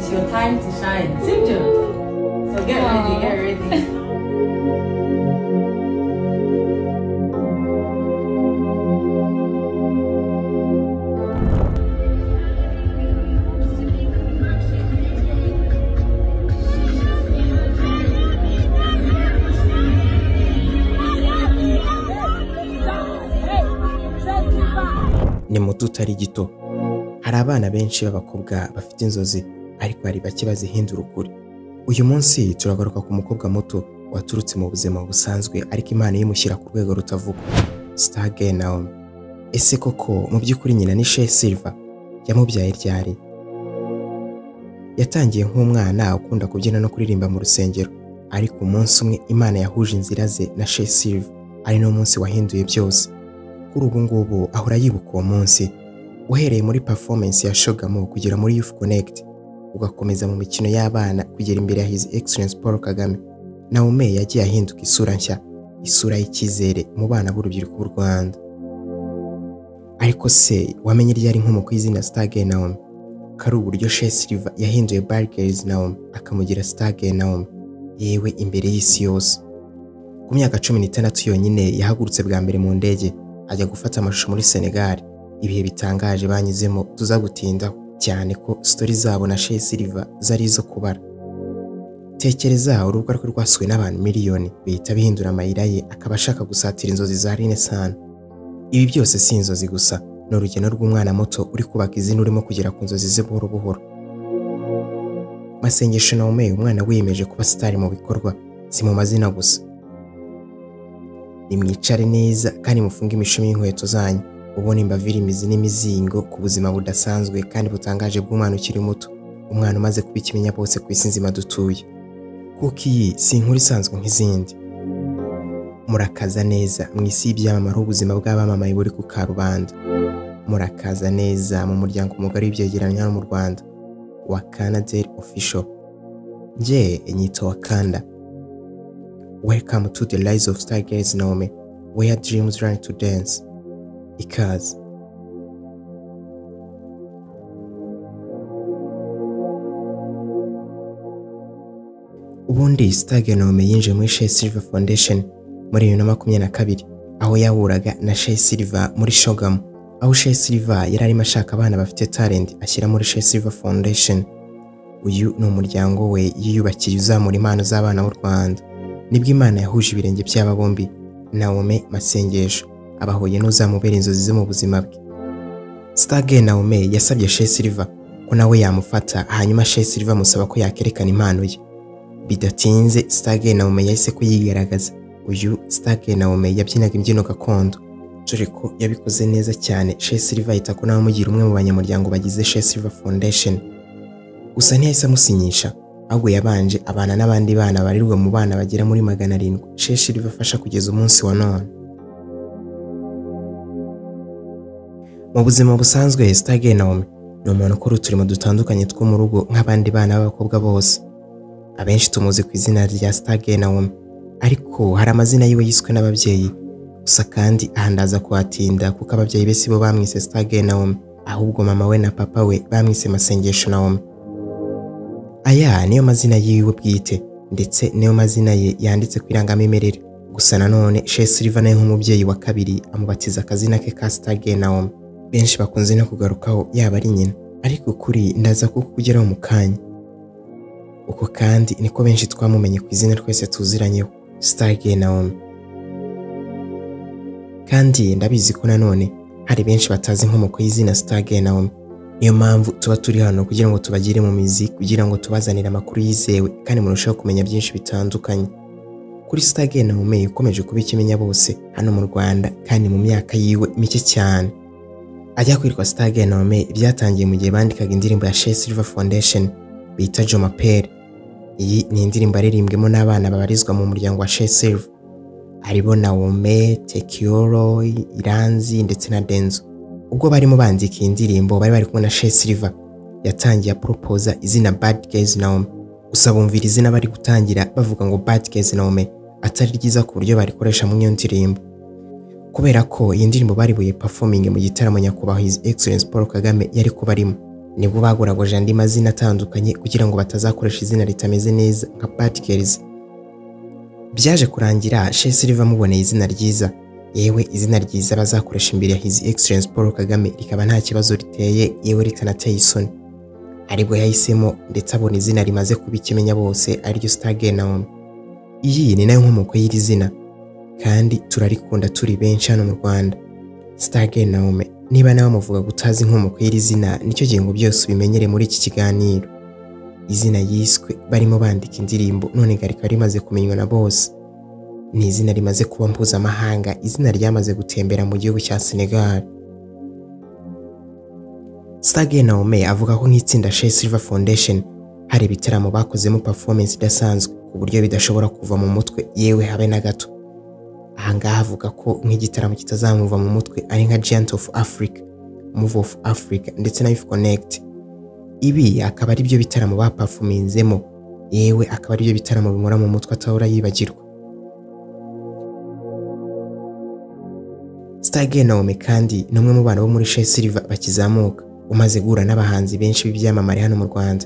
It's your time to shine. Sibyo? So get ready, get ready. Ni muto utari gito. Hari abana benshi b'abakobwa bafite inzozi, ariko hari bake bazihindura ukuri. Uyu munsi turagaruka ku mukobwa muto waturutse mu buzima busanzwe, ariko Imana imushyira ku rwego rutavugwa. Star Girl Naomi. Ese koko mu by'ukuri nyina ni Shay Silver? Yamubyaye ryari? Yatangiye nk'umwana ukunda kubyina no kuririmba mu rusengero, ariko umunsi umwe Imana yahuje inzira ze na Shay Silver, ari no munsi wahinduye byose. Kuri ubu ngubu ahora yibuka uwo munsi, uhereye muri performance ya Shogamo kugera muri Youth Connect, ugakomeza mu mikino y'abana kugera imbere ya His Excellence Paul Kagame. Naomi yagiye ahinduka isura nshya, isura y'icyizere mu bana b'urubyiruko b'u Rwanda. Ariko se wamenye ryari inkomoko y'izina Star Girl Naomi? Ko ari uburyo Shay Silver yahinduye Bad Girls Naomi akamugira Star Girl Naomi, yewe imbere y'isi yose. Ku myaka 16 yonyine yahagurutse bwa mbere mu ndege ajya gufata amashusho muri Senegal. Ibihe bitangaje banyuzemo tuzagutindaho cyane ko story zabo na Shay Silver zari izo kubara. Tekereza urubuga rwe rwasuwe n'abantu miliyoni, bihita bihindura amayira ye akaba ashaka gusatira inzozi za Renaissance. Ibi byose si inzozi gusa, ni urugendo rw'umwana muto uri kubaka izina, urimo kugera ku nzozi ze buhoro buhoro. Masengesho Naomi, umwana wiyemeje kuba star mu bikorwa, si mu mazina gusa. Nimwicare neza kandi mufunge imishumi y'inkweto zanyu, ubone imbavira imizi n'imizingo ku buzima budasanzwe kandi butangaje bw'umwana ukiri muto, umwana umaze kuba ikimenya bose ku isi nzima dutuye. Kuko iyi si inkuru isanzwe nk'izindi. Murakaza neza mu isi y'ibyamamare, ubuzima bw'abamamaye buri ku karubanda. Murakaza neza mu muryango mugari w'ibyegeranyo hano mu Rwanda, Wakanda Daily Official. Njye nyita Wakanda. Welcome to the Rise of Star Girls Naomi, where dreams learn to dance. Ikaze. Ubundi Star Girl Naomi yinjiye muri Shay Silver Foundation muri 2022, aho yahuraga na Shay Silver muri Shogamo, aho Shay Silver yari arimo ashaka abana bafite talent ashyira muri Shay Silver Foundation. Uyu ni umuryango we yiyubakiye uzamura impano z'abana b'u Rwanda. Nibwo Imana yahuje ibirenge by'aba bombi, Naomi Masengesho abahuye n'uzamubera inzozi ze mu buzima bwe. Star Girl Naomi yasabye Shay Silver ko nawe yamufata, hanyuma Shay Silver amusaba ko yakerekana impano ye. Bidatinze Star Girl Naomi yahise kuyigaragaza. Uyu Star Girl Naomi yabyinaga imbyino gakondo, dore ko yabikoze neza cyane. Shay Silver ahita ko nawe amugira umwe mu banyamuryango bagize Shay Silver Foundation. Gusa ntiyahise amusinyisha, ahubwo yabanje abana n'abandi bana barirwa mu bana bagera muri 700 Shay Silver afasha kugeza umunsi wa none. Mu buzima busanzwe Star Girl Naomi ni umuntu ukora uturimo dutandukanye two mu rugo nk'abandi bana b'abakobwa bose. Abenshi tumuzi ku izina rya Star Girl Naomi, ariko hari amazina yiwe yiswe n'ababyeyi. Gusa kandi aha ndaza kuhatinda kuko ababyeyi be sibo bamwise Star Girl Naomi, ahubwo mama we na papa we bamwise Masengesho Naomi. Aya niyo mazina yiwe bwite ndetse niyo mazina ye yanditse ku irangamimerere. Gusa nanone Shay Silver nawe nk'umubyeyi wa kabiri amubatiza akazina ke ka Star Girl Naomi, benshi bakunze no kugarukaho yaba ari nyina, ariko kuri ndaza kukugeraho mu kanya. Uko kandi niko benshi twamumenye ku izina twese tuziranyeho, Star Girl Naomi. Kandi ndabizi ko nanone hari benshi batazi inkomoko y'izina Star Girl Naomi. Niyo mpamvu tuba turi hano kugira ngo tubagire mu mizi, kugira ngo tubazanire amakuru yizewe kandi murusheho kumenya byinshi bitandukanye. Kuri Star Girl Naomi ukomeje kuba ikimenya bose hano mu Rwanda kandi mu myaka yiwe mike cyane. Ajya kwitwa Star Girl Naomi byatangiye mu gihe bandikaga indirimbo ya Shay Silver Foundation bita Jomapere. Iyi ni indirimbo yaririmbwemo n'abana babarizwa mu muryango wa Shay Silver, aribo Naomi, Tekioro, Iranzi ndetse na Denzo. Ubwo barimo bandika iyi ndirimbo bari bari kumwe na Shay Silver, yatangiye proposa izina Bad Girls Naomi. Gusa bumvira izina bari gutangira bavuga ngo Bad Girls Naomi atari ryiza ku buryo barikoresha mu iyo ndirimbo. Kubera ko iyi ndirimbo bari buye performing mu gitaramo nyakubahwa His Excellence Paul Kagame yari kuba arimo. Nibwo baguragoje andi mazina atandukanye kugira ngo batazakoresha izina ritameze neza nka Bad Girls. Byaje kurangira Shay Silver amuboneye izina ryiza, yewe izina ryiza bazakoresha imbere ya His Excellence Paul Kagame rikaba nta kibazo riteye, yewe ritanateye isoni. Aribwo yahisemo ndetse abona izina rimaze kuba ikimenya bose ariryo Star Girl Naomi. Iyi ni nayo nkomoko y'iri zina kandi turarikunda turi benshi hano mu Rwanda. Star Girl Naomi, niba nawe muvuga gutazi inkomoko y'iri zina, nicyo gihe ngo byose ubimenyere muri iki kiganiro. Izina yiswe barimo bandika indirimbo none rikaba rimaze kumenywa na bose. Ni izina rimaze kuba mpuzamahanga, izina ryamaze gutembera mu gihugu cya Senegal. Star Girl Naomi avuga ko nk'itsinda Shay Silver Foundation hari ibitaramo bakozemo performance idasanzwe ku buryo bidashobora kuva mu mutwe yewe habe na gato. Ahangaha avuga ko nk'igitaramo kitazamuva mu mutwe ari nka Giant of Africa, Move of Africa ndetse na Youth Connect. Ibi akaba ari byo bitaramo baperforminzemo, yewe akaba ari byo bitaramo bimura mu mutwe atahora yibagirwa. Star Girl Naomi kandi ni umwe mu bana bo muri Shay Silver bakizamuka, umaze guhura n'abahanzi benshi b'ibyamamare hano mu Rwanda,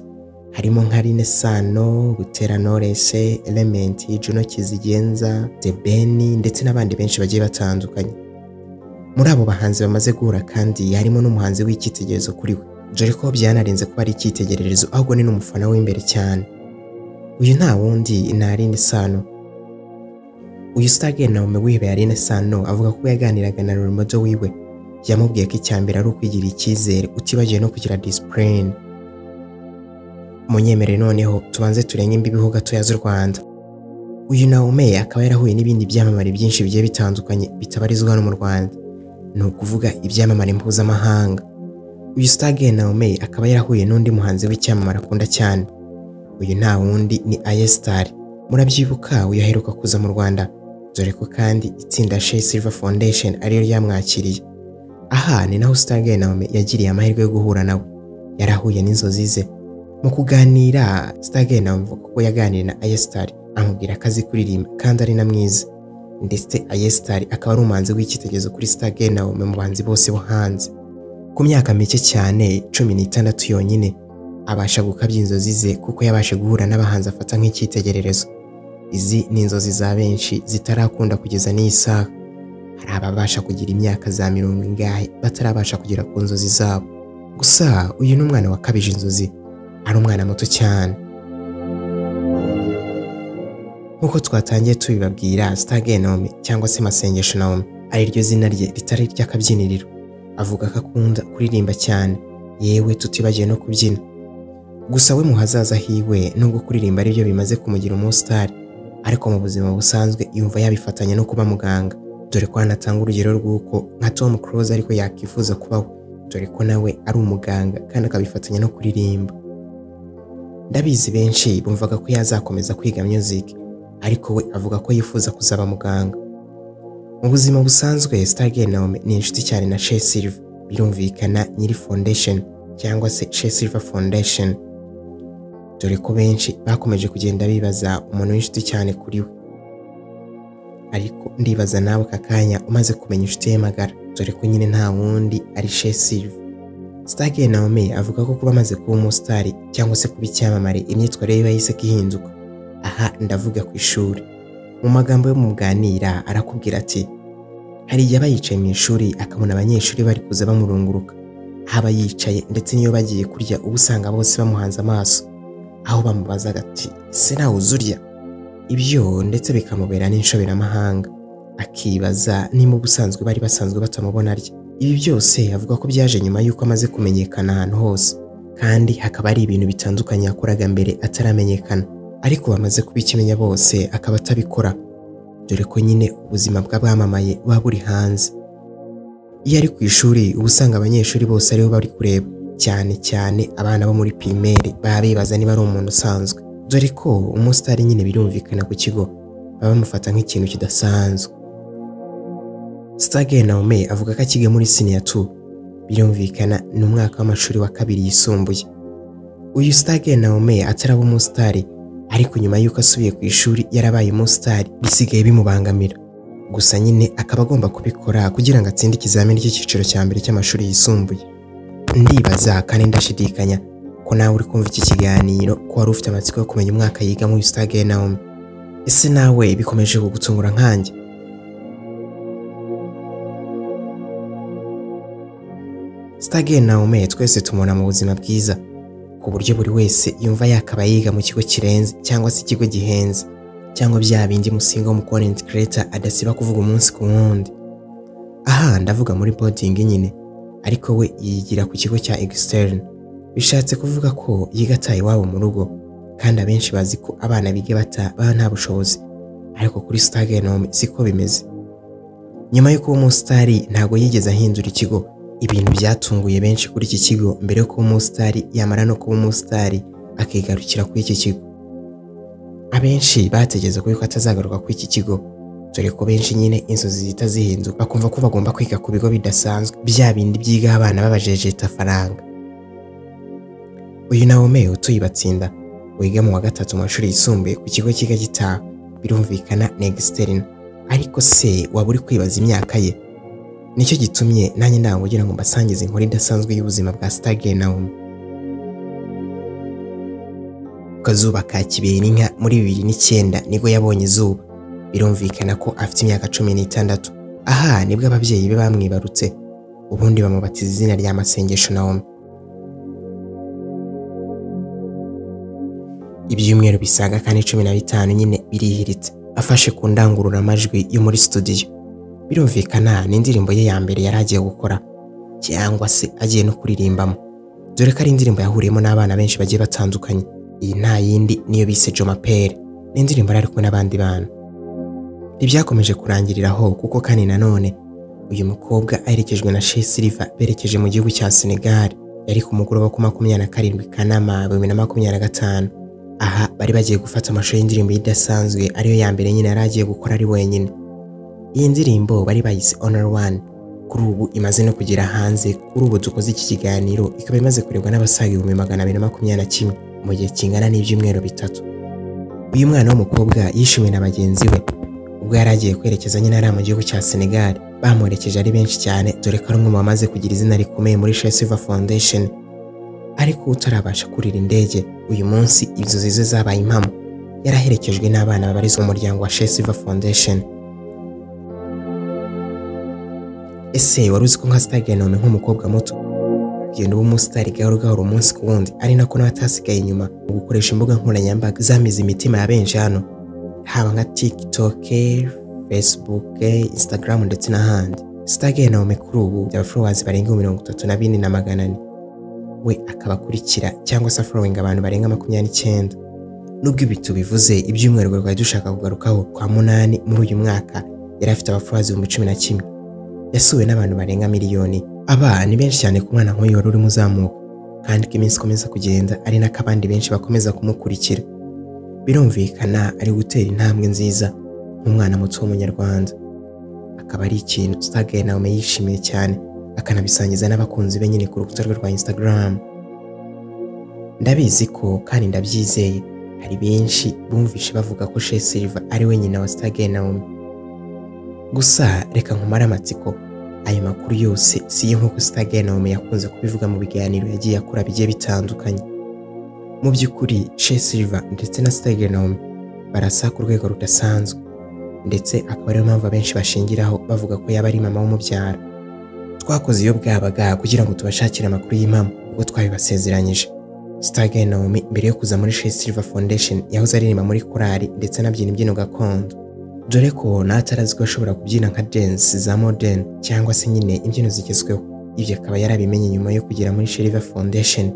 harimo nka Aline Sano, Butera Knowless, Element, Juno Kizigenza, The Ben ndetse n'abandi benshi bagiye batandukanye. Muri abo bahanzi bamaze guhura kandi harimo n'umuhanzi w'icyitegererezo kuri we, dore ko byanarenze kuba ari icyitegererezo ahubwo ni n'umufana w'imbere cyane. Uyu nta wundi ni Aline Sano. Uyu Star Girl Naomi wihebeye Aline Sano avuga ko yaganiraga na role model wiwe, yamubwiye ko icya mbere ari ukwigirira icyizere utibagiwe no kugira discipline. Munyemerere noneho tubanze turenge imbibi ho gatoya z'u Rwanda. Uyu Naomi akaba yarahuye n'ibindi byamamare byinshi bigiye bitandukanye bitabarizwa hano mu Rwanda, ni ukuvuga ibyamamare mpuzamahanga. Uyu Star Girl Naomi akaba yarahuye n'undi muhanzi w'icyamamare akunda cyane. Uyu nta wundi ni Ayra Starr. Murabyibuka uyu aheruka kuza mu Rwanda, dore ko kandi itsinda Shay Silver Foundation ariyo ryamwakiriye. Aha ni naho Star Girl Naomi yagiriye amahirwe yo guhura nawe. Yarahuye n'inzozi ze. Mu kuganira, Star Girl Naomi avuga ko yaganiriye na Ayra Starr amubwira ko azi kuririmba kandi ari na mwiza, ndetse Ayra Starr akaba ari umuhanzi w'icyitegererezo kuri Star Girl Naomi mu bahanzi bose bo hanze. Ku myaka mike cyane 16 yonyine abasha gukabya inzozi ze kuko yabashe guhura n'abahanzi afata nk'icyitegererezo. Izi ni inzozi za benshi zitarakunda kugeza n'iyi saha. Hari ababasha kugira imyaka za mirongo ingahe batarabasha kugera ku nzozi zabo. Gusa uyu ni umwana wakabije inzozi, ari umwana muto cyane. Nk'uko twatangiye tubibabwira, Star Girl Naomi cyangwa se Masengesho Naomi ari ryo zina rye ritari iry'akabyiniriro, avuga ko akunda kuririmba cyane, yewe tutibagiwe no kubyina. Gusa we mu hazaza hiwe nubwo kuririmba aribyo bimaze kumugira umusitari, ariko mu buzima busanzwe yumva yabifatanya no kuba muganga, dore ko anatanga urugero rw'uko nka Tom Close ariko yakifuza kubaho, dore ko nawe ari umuganga kandi akabifatanya no kuririmba. Ndabizi benshi bumvaga ko yazakomeza kwiga music, ariko we avuga ko yifuza kuzaba muganga. Mu buzima busanzwe Star Girl Naomi ni inshuti cyane na Shay Silver, birumvikana nyiri foundation cyangwa se Shay Silver Foundation, dore ko benshi bakomeje kugenda bibaza umuntu w'inshuti cyane kuri we. Ariko ndibaza nawe aka kanya umaze kumenya inshuti ye magara, dore ko nyine nta wundi ari Shay Silver. Star Girl Naomi avuga ko kuba amaze kuba umusitari cyangwa se kuba icyamamare imyitwarire ye yahise ihinduka. Aha ndavuga ku ishuri. Mu magambo yo muganira arakubwira ati hari igihe aba yicaye mu ishuri akabona abanyeshuri bari kuza bamurunguruka, haba yicaye ndetse n'iyo bagiye kurya uba usanga bose bamuhanze amaso, aho bamubazaga ati ese nawe uzi urya? Ibyo ndetse bikamubera n'inshoberamahanga, akibaza niba ubusanzwe bari basanzwe batamubona arya. Ibi byose avuga ko byaje nyuma y'uko amaze kumenyekana ahantu hose, kandi hakaba hari ibintu bitandukanye yakoraga mbere ataramenyekana, ariko bamaze kubikimenya bose akaba atabikora, dore ko nyine ubuzima bw'abamamaye buba buri hanze. Iyo ari ku ishuri uba usanga abanyeshuri bose aribo bari kureba, cyane cyane abana bo muri primaire baba bibaza niba ari umuntu usanzwe, dore ko umusitari nyine birumvikana ku kigo baba bamufata nk'ikintu kidasanzwe. Star Girl Naomi avuga ko akiga muri senior 2, birumvikana ni umwaka w'amashuri wa kabiri yisumbuye. Uyu Star Girl Naomi ataraba umusitari, ariko nyuma y'uko asubiye ku ishuri yarabaye umusitari bisigaye bimubangamira. Gusa nyine akaba agomba kubikora kugira ngo atsinde ikizamini cy'icyiciro cya mbere cy'amashuri yisumbuye. Ndibaza kandi ndashidikanya ko nawe uri kumva iki kiganiro ko wari ufite amatsiko yo kumenya umwaka yiga muri Star Naomi. Ese nawe bikomeje kugutungura nkanjye? Star Naomi twese tumubona mu buzima bwiza, ku buryo buri wese yumva yakaba yiga mu kigo kirenze cyangwa se ikigo gihenze, cyangwa bya bindi musinga wo mu content creator adasiba kuvuga umunsi ku wundi. Aha ndavuga muri boarding nyine, ariko we yigira ku kigo cya externe. Bishatse kuvuga ko yiga ataha iwabo mu rugo, kandi abenshi bazi ko abana biga bata nta bushobozi, ariko kuri Star Naomi siko bimeze. Nyuma yo kuba umusitari ntago yigeze ahindura ikigo. Ibintu byatunguye benshi kuri iki kigo mbere yo kuba umusitari, yamara no kuba umusitari akigarukira kuri iki kigo. Abenshi bategeze ko atazagaruka kuri iki kigo, dore ko benshi nyine inzozi zihita zihinduka bakumva ko bagomba kwiga ku bigo bidasanzwe, bya bindi byiga abana babajejeta faranga. Uyu Naomi utuye Batsinda wiga mu wa 3 mu mashuri yisumbuye ku kigo cyiga gitaha, birumvikana ni externe. Ariko se waba uri kwibaza imyaka ye? Nicyo gitumye nanjye ndango kugira ngo mbasangize inkuru idasanzwe y'ubuzima bwa Star Naomi. Kazuba ka Kiberinka muri 2009 nibwo yabonye izuba, birumvikana ko afite imyaka 16. Aha nibwo ababyeyi be bamwibarutse, ubundi bamubatiza izina rya Masengesho Naomi. Ibyumweru bisaga kandi 15 nyine birihiritse afashe ku ndangururamajwi yo muri studio. Birumvikana ni indirimbo ye ya mbere yari agiye gukora cyangwa se agiye no kuririmbamo, dore ko ari indirimbo yahuriyemo n'abana benshi bagiye batandukanye. Iyi nta yindi niyo bise Jomapere, ni indirimbo yari kumwe n'abandi bantu. Ntibyakomeje kurangiriraho kuko kandi nanone uyu mukobwa aherekejwe na Shay Silver berekeje mu gihugu cya Senegal. Yari ku mugoroba ku 27 Kanama 2025. Aha bari bagiye gufata amashusho y'indirimbo idasanzwe ariyo ya mbere nyine yari agiye gukora ari wenyine. Iyi ndirimbo bari bayise Honor One, kuri ubu imaze no kugera hanze. Kuri ubu dukoze iki kiganiro ikaba imaze kurebwa n'abasaga 221,000 mu gihe kingana n'ibyumweru 3. Uyu mwana w'umukobwa yishimiwe na bagenzi be ubwo yari agiye kwerekeza nyine ari mu gihugu cya Senegal. Bamuherekeje ari benshi cyane, dore ko ari umwe mu bamaze kugira izina rikomeye muri Shay Silver Foundation, ariko utarabasha kurira indege. Uyu munsi inzozi ze zabaye impamo, yaraherekejwe n'abana babarizwa mu muryango wa Shay Silver Foundation. Ese wari uzi ko nka Star Naomi nk'umukobwa muto kugenda uba umusitari gahoro gahoro umunsi ku wundi, ari nako n'abatasigaye inyuma mu gukoresha imbuga nkoranyambaga zamize imitima ya benshi hano, haba nka TikTok, Facebook, Instagram ndetse n'ahandi. Star Naomi kuri ubu byaba followers barenga 34,400, we akaba akurikira cyangwa se following abantu barenga 29. Nubwo ibi tubivuze, ibyumweru rwari dushaka kugarukaho kwa 8 muri uyu mwaka yari afite abafollowers 11,000, yasuwe n'abantu barenga miliyoni. Aba ni benshi cyane ku mwana nk'uyu wari urimo uzamuka, kandi ko iminsi ikomeza kugenda ari nako abandi benshi bakomeza kumukurikira. Birumvikana ari gutera intambwe nziza nk'umwana muto w'umunyarwanda, akaba ari ikintu Star Naomi yishimiye cyane, akanabisangiza n'abakunzi be nyine ku rukuta rwe rwa Instagram. Ndabizi ko kandi ndabyizeye hari benshi bumvishe bavuga ko Shay Silver ari we nyina wa Star Naomi. Gusa reka nkumare amatsiko, ayo makuru yose si yo nk'uko Star Naomi yakunze kubivuga mu biganiro yagiye akora bigiye bitandukanye. Mu by'ukuri Shay Silver ndetse na Star Naomi barasa ku rwego rudasanzwe, ndetse akaba ariyo mpamvu abenshi bashingiraho bavuga ko yaba ari mama w'umubyara. Twakoze iyo bwabaga kugira ngo tubashakire amakuru y'impamo ubwo twabibasezeranyije. Star Naomi mbere yo kuza muri Shay Silver Foundation yahoze aririmba muri korali ndetse anabyina imbyino gakondo, dore ko n'atarazi ko ashobora kubyina nka dance za modern cyangwa se nyine imbyino zigezweho. Ibyo akaba yarabimenye nyuma yo kugera muri Shay Silver Foundation.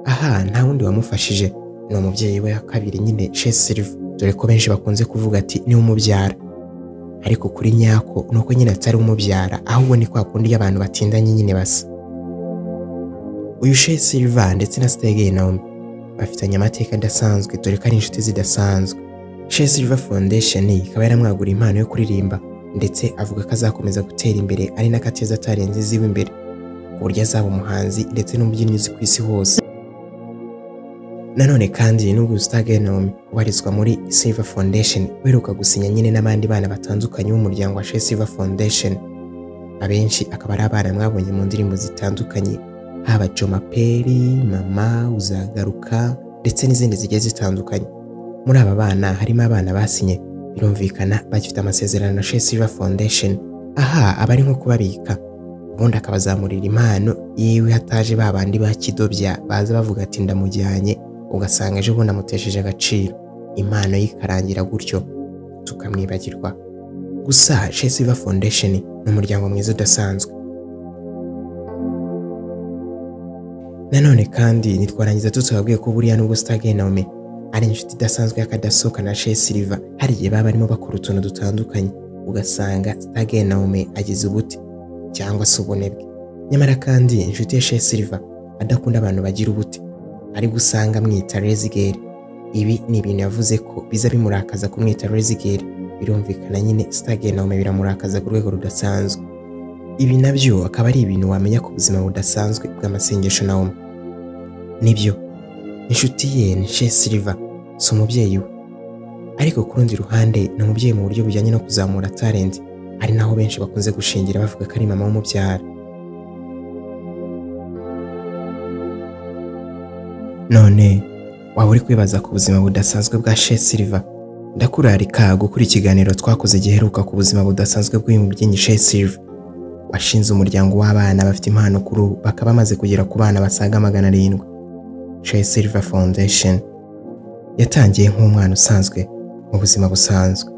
Aha nta wundi wamufashije, ni umubyeyi we wa kabiri nyine Shay Silver, dore ko benshi bakunze kuvuga ati ni umubyara, ariko kuri nyako nuko nyine atari umubyara, ahubwo ni kwa kundi abantu batindanye nyine basa. Uyu Shay Silver ndetse na Star Naomi bafitanye amateka adasanzwe, dore ko ari inshuti zidasanzwe. Shay Silver Foundation ikaba yaramwagura impano yo kuririmba, ndetse avuga ko azakomeza gutera imbere ari nako ateza atarenze iziwe imbere, ku buryo azaba umuhanzi ndetse n'umubyinnyi uzi ku isi hose. Nanone kandi nubwo Star Naomi ubarizwa muri Silver Foundation uheruka gusinya nyine n'abandi bana batandukanye b'umuryango wa Shay Silver Foundation, abenshi akaba ari abana mwabonye mu ndirimbo zitandukanye Haba Jomaperi, Mama Uzagaruka ndetse n'izindi zigiye zitandukanye. Muri aba bana harimo abana basinye, birumvikana bagifite amasezerano na Shay Silver Foundation. Aha aba ari nko kubabika, ubundi akabazamurira impano yiwe, hataje ba bandi ba kidobya baza bavuga ati ndamujyanye, ugasanga ejo bundi amutesheje agaciro, impano ye ikarangira gutyo tukamwibagirwa. Gusa Shay Silver Foundation ni umuryango mwiza udasanzwe. Nanone kandi ntitwarangiza tutababwiye ko buriya nubwo Star Naomi ari inshuti idasanzwe y'akadasohoka na Shay Silver, hari igihe baba barimo bakora utuntu dutandukanye ugasanga Star Naomi agize ubute cyangwa se ubunebwe. Nyamara kandi inshuti ya Shay Silver adakunda abantu bagira ubute, ari gusanga amwita Rezigeri. Ibi ni ibintu yavuze ko biza bimurakaza kumwita Rezigeri. Birumvikana nyine Star Naomi biramurakaza ku rwego rudasanzwe. Ibi nabyo akaba ari ibintu wamenya ku buzima budasanzwe bw'amasengesho Naomi. Nibyo, inshuti ye ni Shay Silver, si umubyeyi we, ariko ku rundi ruhande ni umubyeyi mu buryo bujyanye no kuzamura talent, ari naho benshi bakunze gushingira bavuga ko ari mama w'umubyara. None waba uri kwibaza ku buzima budasanzwe bwa Shay Silver? Ndakurarika gukora ikiganiro twakoze giheruka ku buzima budasanzwe bw'uyu mubyinnyi Shay Silver, washinze umuryango w'abana bafite impano kuri ubu bakaba bamaze kugera ku bana basaga 700. Shay Silver Foundation yatangiye nk'umwana usanzwe mu buzima busanzwe,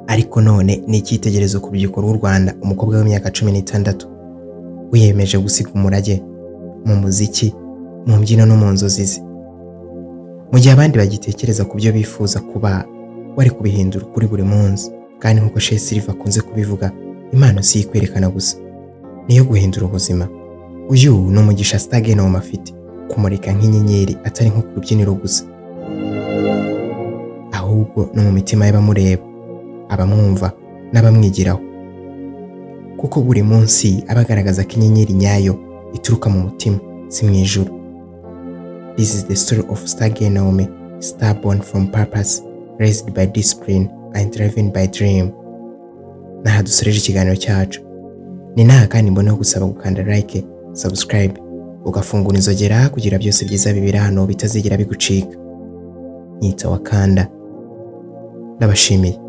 ariko none ni icyitegererezo ku rubyiruko rw'u Rwanda. Umukobwa w'imyaka 16 wiyemeje gusiga umurage mu muziki, mu mbyino no mu nzozi ze. Mu gihe abandi bagitekereza ku byo bifuza kuba, wari kubihindura kuri buri munsi. Kandi nk'uko Shay Silver akunze kubivuga, impano si ikwerekana gusa, niyo guhindura ubuzima. Uyu ni umugisha Star Naomi afite, kumurika nk'inyenyeri atari nko ku rubyiniro gusa, ahubwo no mu mitima y'abamureba, abamwumva n'abamwigiraho, kuko buri munsi aba agaragaza ko inyenyeri nyayo ituruka mu mutima, si mu ijuru. This is the story of Star Naomi, star born from purpose, raised by discipline and driven by dream. Naha dusoreje ikiganiro cyacu. Ni naha kandi mbona gusaba gukanda like, subscribe, ugafungura inzogera kugira byose byiza bibera hano bitazigera bigucika. Nyita Wakanda. Ndabashimiye.